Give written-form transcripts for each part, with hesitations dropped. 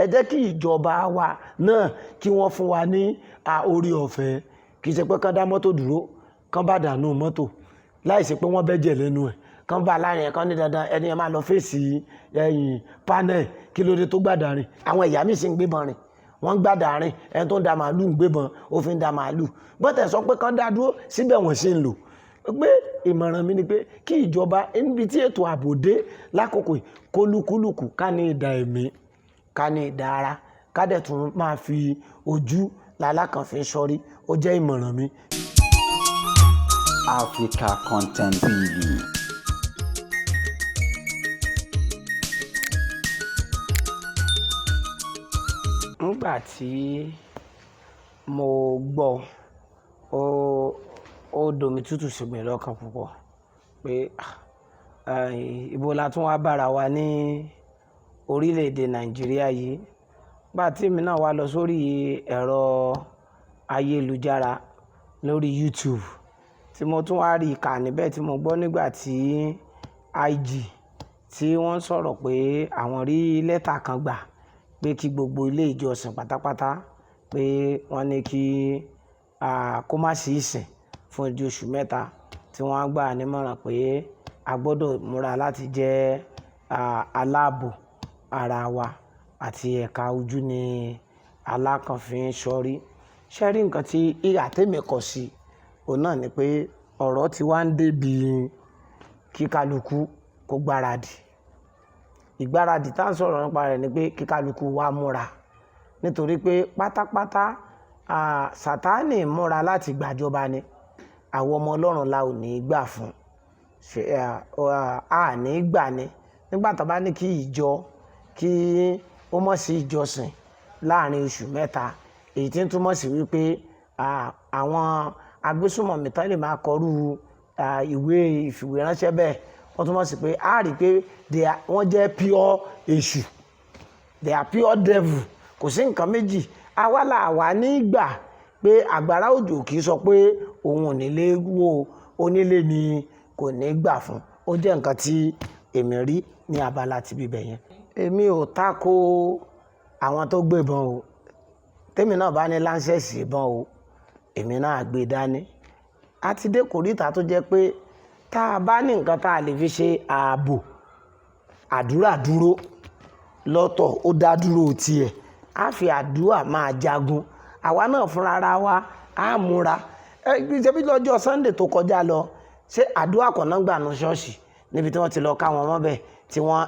Ẹ jẹ́ kí ìjọba wa náà kí wọ́n fún wa ní oore ọ̀fẹ́. Kì í ṣe pé kán dá mọ́tò dúró, kán bá dànù mọ́tò láìsí pé wọ́n bẹ́jẹ̀ lẹ́nu ẹ̀, kán bá láàrin ẹ̀, kán ní dandan ẹni ẹ máa lọ fèsì ẹ̀yìn panel. Kí ló dé tó gbàdá rìn? Àwọn ẹ̀yà míì sì ń gbébọn rìn, wọ́n ń gbàdá rìn. Ẹni tó ń da màálù ń gbébọn, ó fi ń da màálù. Bọ́tẹ̀ sọ pé kán dá dúró síbẹ̀, wọ́n sì ń lò. Pé ìmọ̀ràn mi ni pé kí ìjọba, níbi tí ètò ààbò dé lákòókò yìí, kólúkúlùkù ká ní ìdá ẹ̀mí, ká ní ìdá ara, ká dẹ̀ tún máa fi ojú lalákàn fi ń ṣọ́rí. Ó jẹ́ ìmọ̀ràn mi. Africa Content TV. Nígbà tí mo gbọ́, ó domi tútù sí mi lọ́kàn púpọ̀ pé ibo la tún wá bára wa ní orílẹ̀-èdè Nàìjíríà yìí. Nígbà tí èmi náà wá lọ sórí ẹ̀rọ ayélujára lórí YouTube, tí mo tún wá rí kà níbẹ̀, tí mo gbọ́ nígbà tí IG tí wọ́n sọ̀rọ̀ pé àwọn rí lẹ́tà kan gbà pé kí gbogbo ilé ìjọsìn pátápátá, pé wọ́n ní kí kó má sí ìsìn fún odidi oṣù 3, tí wọ́n á gbà nímọ̀ràn pé a gbọ́dọ̀ múra láti jẹ́ aláàbò ara wa àti ẹ̀ka ojú ní alákàn fi ń ṣọ́rí. Ṣé rí nǹkan tí ìhà tèmi kọ sí, òun náà ni pé ọ̀rọ̀ tí wá ń dé bí kí kálukú kó gbáradì. Ìgbáradì tá ń sọ̀rọ̀ nípa rẹ̀ ni pé kí kálukú wá múra. Nítorí pé pátápátá, Sátánì múra láti gbàjọba ni. Àwọn ọmọ Ọlọ́run la ò ní gbà fún. Ṣé, a ní gbà ni. Nígbà tó bá ní kí ìjọ, kí ó mọ̀ sí ìjọsìn láàrin oṣù 3, èyí tí ń túmọ̀ sí wípé àwọn agbésùnmọ̀mí tán lè máa kọrú ìwé ìfìwéránṣẹ́ bẹ́ẹ̀. Ó túmọ̀ sí pé a rí pé wọ́n jẹ́ pure èṣù. They are pure devil. Kò sí nǹkan méjì. Àwa là wà ní ìgbà pé àgbàrá òjò kì í sọ pé òun ò ní lè wó, onílé ni kò ní gbà fún. Ó jẹ́ nǹkan tí èmi rí ní abala tí bíbẹ̀ yẹn. Èmi ò tako àwọn tó gbé ìbọn o. Tèmi náà bá ní láńsẹ̀sì ìbọn o, èmi náà á gbé dání. A ti dé kòríta tó jẹ́ pé tá a bá ní nǹkan tá a lè fi ṣe ààbò, àdúrà dúró lọ́tọ̀, ó dá dúró tiẹ̀. A fi àdúrà máa jagun. Àwa náà fúnra ara wa, á múra. Ṣé bí lọ́jọ́ Sunday tó kọjá lọ, ṣé àdúrà kan náà gbà ní ṣọ́ọ̀ṣì níbi tí wọ́n ti lọ ká wọn mọ́bẹ̀, tí wọ́n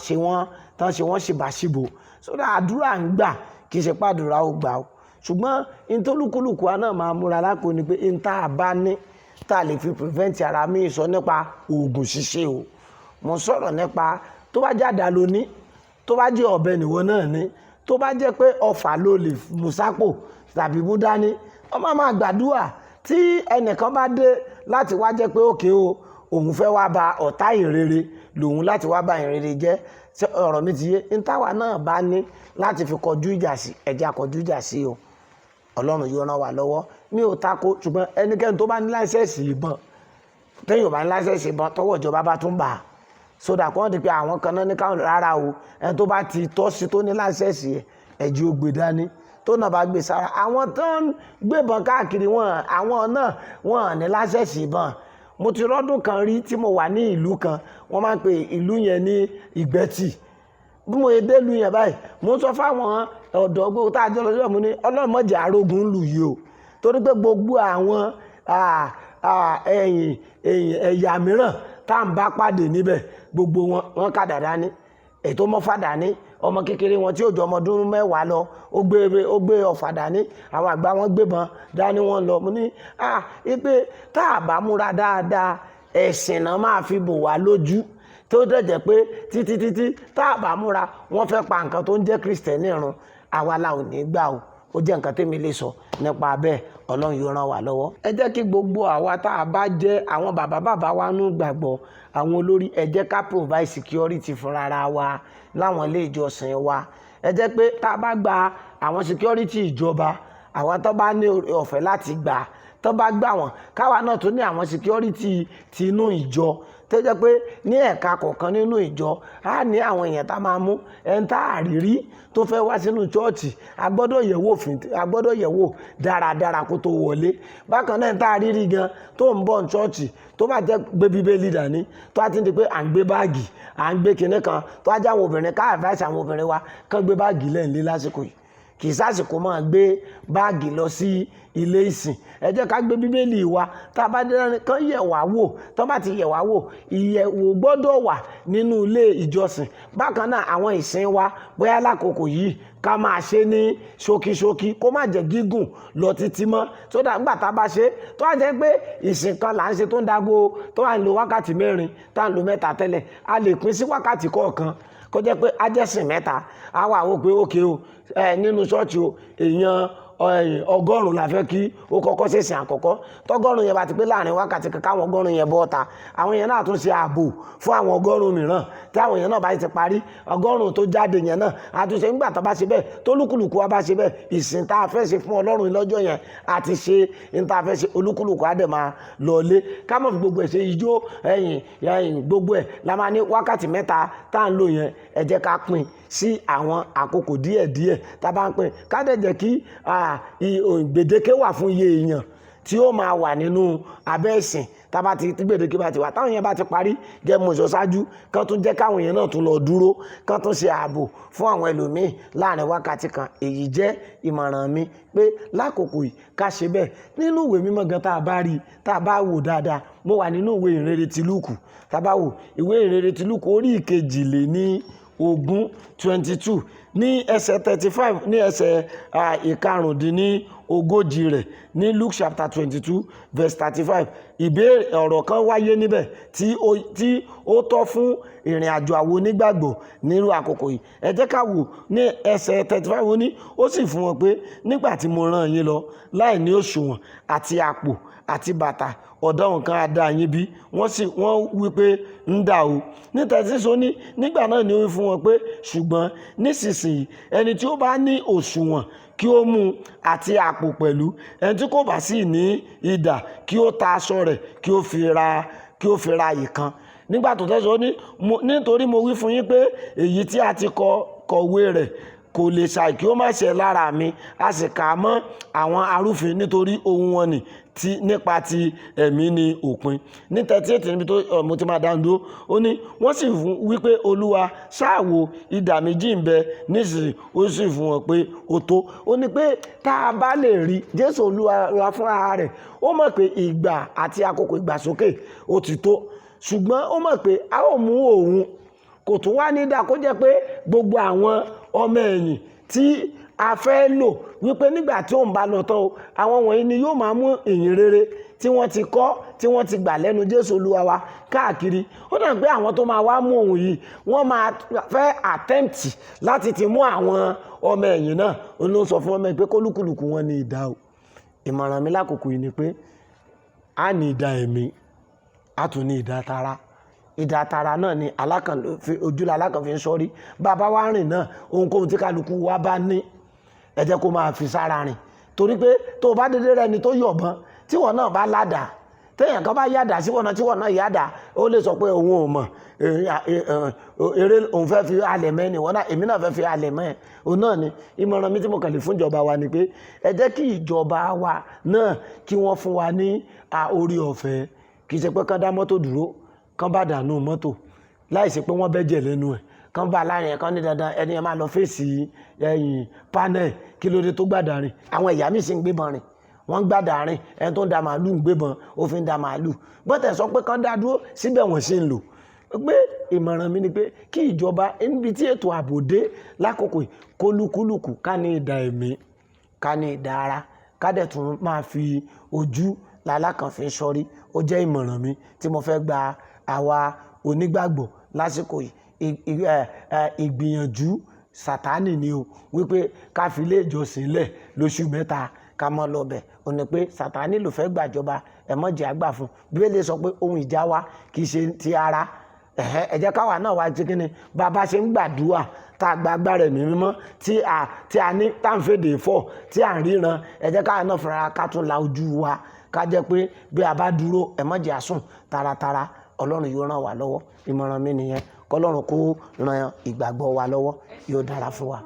ṣe wọ́n, tán ṣe wọ́n ṣìbàṣìbò. So that àdúrà ń gbà, kì í ṣe pé àdúrà ò gbà o. Ṣùgbọ́n ohun tó lúkúlùkù wa náà máa múra lápò ni pé ohun tá a bá ní, tá a lè fi prevent ara mi sọ nípa òògùn ṣíṣe o. Mo ń sọ̀rọ̀ nípa tó bá jẹ́ àdá lo ní, tó bá jẹ́ ọ̀bẹ nìwọ náà ní, tó bá jẹ́ pé ọfà ló lè mú sápò tàbí mú dání, wọ́n máa máa gbàdúrà. Tí ẹnìkan bá dé láti wá jẹ́ pé òkè o, òun fẹ́ wá ba ọ̀tá ìrere lòun láti wá ba ìrere jẹ́. Ṣé ọ̀rọ̀ mi ti yé? Ohun táwa náà bá ní láti fi kọjú ìjà sí, ẹ jẹ́ á kọjú ìjà sí o. Ọlọ́run yóò rán wa lọ́wọ́. Mi ò tako, ṣùgbọ́n ẹnikẹ́ni tó bá ní láńsẹ̀sì ìbọn, tẹ́yìn ò bá ní láńsẹ̀sì ìbọn, tọwọ́ ìjọba bá tún bà á. So that kò di pé àwọn kan náà ní ká rárá o. Ẹni tó bá ti tọ́ sí tó ní láńsẹ̀sì ẹ̀, ẹ jẹ́ ó gbé dání. Tó náà bá gbé sára, àwọn tó ń gbé ìbọn káàkiri wọn, àwọn náà wọ́n ní láńsẹ̀sì ìbọn. Mo ti rọ́dún kan rí tí mo wà ní ìlú kan, wọ́n máa ń pe ìlú yẹn ní Ìgbẹ́tì. Bí mo ṣe dé ìlú yẹn báyìí, mo ń sọ fún àwọn ọ̀dọ́ gbogbo tá a jọ lọ síbẹ̀, mo ní Ọlọ́run má jẹ́ arógun ìlú yìí o. Torí pé gbogbo àwọn ẹ̀yìn, ẹ̀yà mìíràn tá ń bá pàdé níbẹ̀, gbogbo wọn, wọ́n kàdà dání. Èyí tó mọ́ fà dání, ọmọ kékeré wọn tí ó ju ọmọ ọdún 10 lọ, ó gbé ọfà dání. Àwọn àgbà wọn gbé ìbọn dání, wọ́n lọ. Mo ní, wípé tá a bá múra dáadáa, ẹ̀sìn náà máa fi bò wá lójú. Tó dẹ̀ jẹ́ pé títí, títí tá a bá múra, wọ́n fẹ́ pa nǹkan tó ń jẹ́ Kristẹni run. Àwa la ò ní gbà o. Ó jẹ́ nǹkan tí èmi lè sọ nípa bẹ́ẹ̀. Ọlọ́run yóò rán wa lọ́wọ́. Ẹ jẹ́ kí gbogbo àwa tá a bá jẹ́ àwọn bàbá bàbá wa nú gbàgbọ́, àwọn olórí, ẹ jẹ́ ká provide security fún ara wa láwọn ilé ìjọsìn wa. Ẹ jẹ́ pé tá a bá gba àwọn security ìjọba, àwọn tó bá ní ọ̀fẹ́ láti gbà, tó bá gbà wọ́n, káwa náà tún ní àwọn security ti inú ìjọ. Tó jẹ́ pé ní ẹ̀ka kọ̀ọ̀kan nínú ìjọ, á ní àwọn èèyàn tá máa mú ẹni tá àrírí tó fẹ́ wá sínú chọ́ọ̀chì, a gbọ́dọ̀ yẹ̀wò fún, a gbọ́dọ̀ yẹ̀wò dáradára kó tó wọlé. Bákan náà, tá àrírí gan tó ń bọ̀ ní chọ́ọ̀chì, tó bá jẹ́ gbé Bíbélì dání, tó á ti di pé à ń gbé báàgì, à ń gbé kinní kan, tó á jẹ́ àwọn obìnrin, ká advice àwọn obìnrin wa kán gbé báàgì lẹ́ǹlé lásìkò yìí. Kì í sásìkò máa gbé báàgì lọ sí ilé ìsìn. Ẹ jẹ́ ká gbé Bíbélì wa. Tá a bá dé, kán yẹ̀ wá wò. Tó bá ti yẹ̀ wá wò, ìyẹ̀wò gbọ́dọ̀ wà nínú ilé ìjọsìn. Bákan náà, àwọn ìsìn wa, bóyá lákòókò yìí, ká máa ṣe ní ṣókíṣókí, kó má jẹ́ gígùn lọ títí mọ́, tó dà nígbà tá a bá ṣe tó wá jẹ́ pé ìsìn kan là ń ṣe tó ń dago, tó wà ń lo wákàtí 4, tá à ń lo 3 tẹ́lẹ̀, a lè pín sí wákàtí kọ̀ọ̀kan, kó jẹ́ pé ajẹ́sìn 3. A wà wò pé ókè o, ẹ nínú ṣọ́ọ̀ṣì o, èèyàn 100 la fẹ́ kí ó kọ́kọ́ ṣèṣìn àkọ́kọ́. Tọ́gọ́rùn yẹn bá ti pé, láàrin wákàtí kan, káwọn 100 yẹn bọ́ ta, àwọn yẹn náà tún ṣe ààbò fún àwọn 100 mìíràn. Tí àwọn yẹn náà bá ti parí, 100 tó jáde yẹn náà àtúnṣe. Nígbà tó bá ṣe bẹ́ẹ̀, tó lúkúlùkù wa bá ṣe bẹ́ẹ̀, ìsìn tá a fẹ́ ṣe fún Ọlọ́run lọ́jọ́ yẹn àti ṣe ní tá a fẹ́ ṣe, olúkúlùkù á dẹ̀ máa lọlé. Ká má fi gbogbo ẹ̀ ṣe ijó ẹ̀yìn ẹ̀yìn. Gbogbo ẹ̀ la máa ní wákàtí 3 tá à ń lò yẹn, ẹ jẹ́ ká pín sí àwọn àkókò díẹ̀díẹ̀. Tá a bá ń pín, ká dẹ̀ jẹ́ kí gbèdéke wà fún iye èèyàn tí ó máa wà nínú abẹ́ ìsìn. Tá a bá ti tí gbèdéke bá ti wà, táwọn yẹn bá ti parí, jẹ́ mo sọ ṣáájú, kán tún jẹ́ káwọn yẹn náà tún lọ dúró, kán tún ṣe ààbò fún àwọn ẹlòmíì láàrin wákàtí kan. Èyí jẹ́ ìmọ̀ràn mi pé lákòókò yìí, ká ṣe bẹ́ẹ̀. Nínú ìwé mímọ́ gan, tá a bá rí, tá a bá wò dáadáa, mo wà nínú ìwé ìrere ti Lúùkù. Tá a bá wò ìwé ìrere ti Lúùkù, orí 22, 22, ní ẹsẹ̀ 35, ní ẹsẹ̀ 35 rẹ̀, ní Luke chapter 22 verse 35, ìbéèrè ọ̀rọ̀ kan wáyé níbẹ̀ tí ó tọ́ fún ìrìn àjò àwọn onígbàgbọ́ nírú àkókò yìí. Ẹ jẹ́ ká wò ní ẹsẹ̀ 35. Ó ní, ó sì fún wọn pé, "Nígbà tí mo rán yín lọ láì ní òṣùwọ̀n àti àpò àti bàtà, ọ̀dọ́ nǹkan á dá yín bí?" Wọ́n sì wọ́n wí pé, "Ń dà o." Ní 36, ó ní, nígbà náà ni ó wí fún wọn pé, "Ṣùgbọ́n nísinsìnyí, ẹni tí ó bá ní òṣùwọ̀n, kí ó mú un, àti àpò pẹ̀lú. Ẹni tí kò bá sì ní idà, kí ó ta aṣọ rẹ̀, kí ó fi ra ìkan." Nígbà tó tẹ́sán, ó ní, "Nítorí mo wí fún yín pé èyí tí a ti kọ kọ̀wé rẹ̀ kò lè ṣàì kí ó má ṣe lára mi, a sì kà á mọ́ àwọn arúfin, nítorí ohun wọn nì tí nípa ti ẹ̀mí ní òpin." Ní 38, níbi tó mo ti máa dáhùn dúró, ó ní, wọ́n sì fún wípé, "Olúwa, ṣáà wò, idà méjì ń bẹ nísinsìnyí." Ó sì fún wọn pé ó tó. Ó ní pé tá a bá lè rí Jésù Olúwa wa fúnra rẹ̀, ó mọ̀ pé ìgbà àti àkókò ìgbàsókè ó ti tó, ṣùgbọ́n ó mọ̀ pé a ó mú òun, kò tún wá ní dà kó jẹ́ pé gbogbo àwọn ọmọ ẹ̀yìn tí a fẹ́ lò, wípé nígbà tí òun bá lọ tán o, àwọn wọ̀nyí ni yóò máa mú ìyìn rere tí wọ́n ti kọ́, tí wọ́n ti gbà lẹ́nu Jésù Olúwa wa káàkiri. Ó dà pé àwọn tó máa wá mú òun yìí, wọ́n máa fẹ́ attempt láti ti mú àwọn ọmọ ẹ̀yìn náà. Ó ló ń sọ fún ọmọ ẹ̀ pé kólúkúlùkù wọn ní idà o. Ìmọ̀ràn mi lákòókò yìí ni pé a ní idà ẹ̀mí, a tún ní idà tara. Idà tara náà ni alákàn ojú la alákàn fi ń sọrí. Bàbá wa rìn náà, ohunkóhun tí kálukú wa bá ní, ẹ jẹ́ kó máa fi sára rìn, torí pé tó o bá dédé rẹni tó yọ̀bọ̀n, tí wọ́n náà bá ládàá, téèyàn kan bá yàdá sí wọn náà, tí wọ́n náà yàdá, ó lè sọ pé òun ò mọ̀, eré òun fẹ́ fi alẹ̀ mẹ́ ni wọ́n náà, èmi náà fẹ́ fi alẹ̀ mẹ́ ẹ̀. Òun náà ni ìmọ̀ràn mi tí mo kàn lè fún ìjọba wa ni pé ẹ jẹ́ kí ìjọba wa náà kí wọ́n fún wa ní orí ọ̀fẹ́. Kì í ṣe pé kán dá mọ́tò dúró, kán bá dànù mọ́tò láì ṣe pé wọ́n bẹ́jẹ̀ lẹ́nu ẹ̀, kán bá láàrin ẹ̀, kán ní dandan ẹni yẹn máa lọ fèsì ẹ̀yìn panel. Kí ló dé tó gbàdá rìn? Àwọn ẹ̀yà míì sì ń gbébọn rìn, wọ́n ń gbàdá rìn. Ẹni tó ń da màálù ń gbébọn, ó fi ń da màálù. Bọ́tẹ̀ sọ pé kán dá dúró síbẹ̀, wọ́n sì ń lò pé. Ìmọ̀ràn mi ni pé kí ìjọba, níbi tí ètò ààbò dé lákòókò yìí, kólúkúlùkù ká ní idà ẹ̀mí, ká ní idà ara, ká dẹ̀ tún máa fi ojú lálákàn fi ń sọrí. Ó jẹ́ ìmọ̀ràn mi tí mo fẹ́ gba àwa onígbàgbọ́ lásìkò yìí. Ìgbìyànjú Sátánì ni o wípé ká fi ilé ìjọsìn lẹ̀ lóṣù 3, ká mọ́ lọ bẹ̀. Ó ní pé Sátánì ló fẹ́ gbàjọba, ẹ mọ́ jẹ́ àgbà fún. Bíbélì sọ pé ohun ìjà wa kì í ṣe ti ara. Ẹ̀hẹ́, ẹ jẹ́ káwa náà wá ṣe kíni, bá a bá ṣe ń gbàdúrà, tá a gba agbára ẹ̀mí mímọ́, tí a ní, tá à ń fèdè fọ̀, tí à ń ríran, ẹ jẹ́ káwa náà fúnra ká tún la ojú wa, ká jẹ́ pé bí a bá dúró, ẹ mọ́ jẹ́ àsùn taratara. Ọlọ́run yóò ràn wá lọ́wọ́. Ìmọ̀ràn mi nìyẹn, kọ́lọ́run kó ran ìgbàgbọ́ wa lọ́wọ́, yóò dára fún wa.